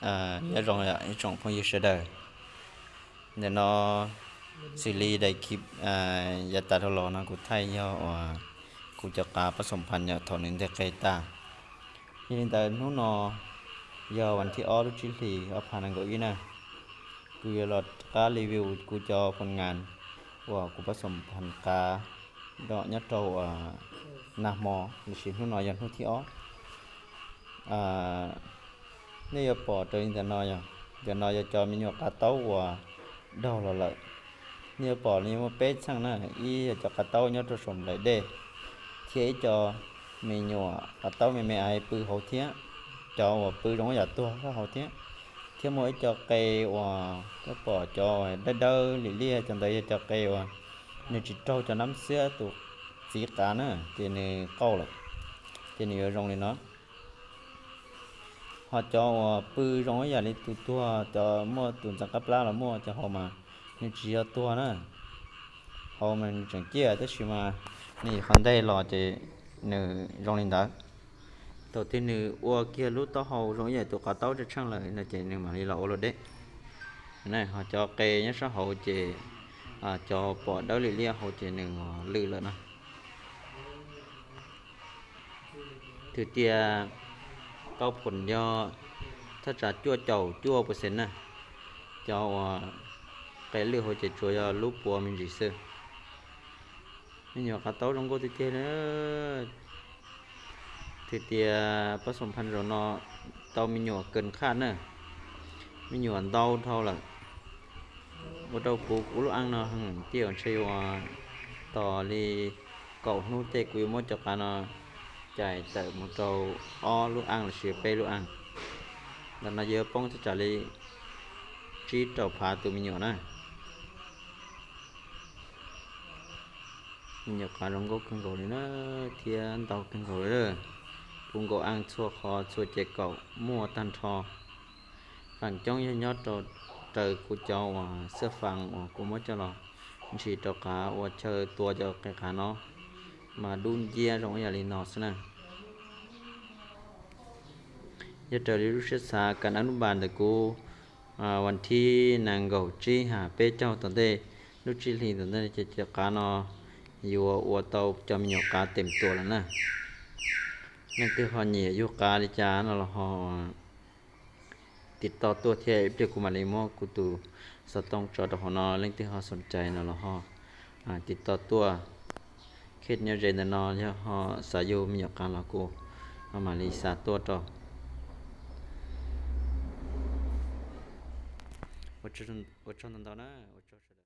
Nyob zoo ib tsoom phooj ywg sawv daws. Ntawm no xws li daim clip yav tas dhau los no kuv thaij yog uas kuv cov qav pab xoom phas nyom thaum nws nteg qe tag. Yog li ntawd hnub no yog vas thib ob lub tsib hlis ob phav nees nkaum ib na, kuv yuav los qab review kuv cov phoo ngas uas kuv pab xoom phas qav nyob rau nag hmo, los sis hnub no yog hnub thib ob. Nej yuav pom raws li ntawm no, ntawm no yog cov me nyuam qav taub uas daug los lawm. Nej yuav pom li muaj peb txheej na, ib yog cov qav taub nyob rau saum nplaim dej, thiab ib co me nyuam qav taub me me es pw hauv thiab, cov uas pw zoo ib yam tuag hauv thiab, thiab muaj ib co qe uas koj pom cov dawb dawb lim liaj, cov ntawd yog cov qe uas nws tsis raug cov nab xiab tus txiv qav na, ces nws qauj lawm, ces nws yuav zoo li no. Ho cov uas pw zoo ib yam li tus tuag, cov muaj tus ntxeev qab plab los muaj, cov hauv mas nws tsis yog tuag na, hauv mas nws tseem ciaj tab sis mas nws qhov ntej los ces nws zoo li ntawd. Thaum twg nws ua kiag lub taub hau zoo ib yam tus qav taub tsheej tsheej lawm no ces nws mam li los ua luam dej. Ho cov qe nyob sab hauv ces cov pom dawb lim liaj hauv ces nws lwj lawm na. Twb tias tau phoom yog thaj tsam cuaj caum cuaj percent na, cov uas qe lwj hauv ces tsuas yog lub puav me ntsis xwb. Me nyuam qav taub zoo nkauj tiag tiag li. Twb tias pab xoom phas zaum no tau me nyuam kawg qhaj na, me nyuam ntau dhau lawm. Ua rau kuv kuv lub aj no heev tiag, ntshe yuav tos li kaum hnub tej kuv yuav muab cov qav no cais tawm mus rau ob lub aj los sis peb lub aj. Ntawm no yuav poob thaj tsam li tsib rau phav tus me nyuam na. Me nyuam qav zoo nkauj kawg nkaus li na, thiab ntau kawg nkaus li. Puv nkaus aj txhua qhov txhua ces kaum muaj tag nrho. Feem coob yog nyob rau raws kuv cov uas xab fas uas kuv muab coj los ntsis rau qav ua chaw tua cov qe qav no mas dub nciab zoo ib yam li no xwb na. Yog raws li lub siab xav kam nab lub npas ntawm kuv, vas thib nees nkaum tsib ha peb caug tom ntej, lub tsib hlis tom ntej ces cov qav no yuav ua tau cov me nyuam qav teem tuam lawm na. Leej twg ho nyiam yug qav li cas no los ho tiv toj tuaj thiab, ib pliag kuv mam li muab kuv tus xov tooj tso rau hauv no, leej twg ho xoom cai no los ho tiv toj tuaj. Khej nyob ze ntawm no yog ho xav yug me nyuam qav los kuv mam li xa tuaj rau. Ua tsaug ntau ntau na, ua tsaug sawv daws.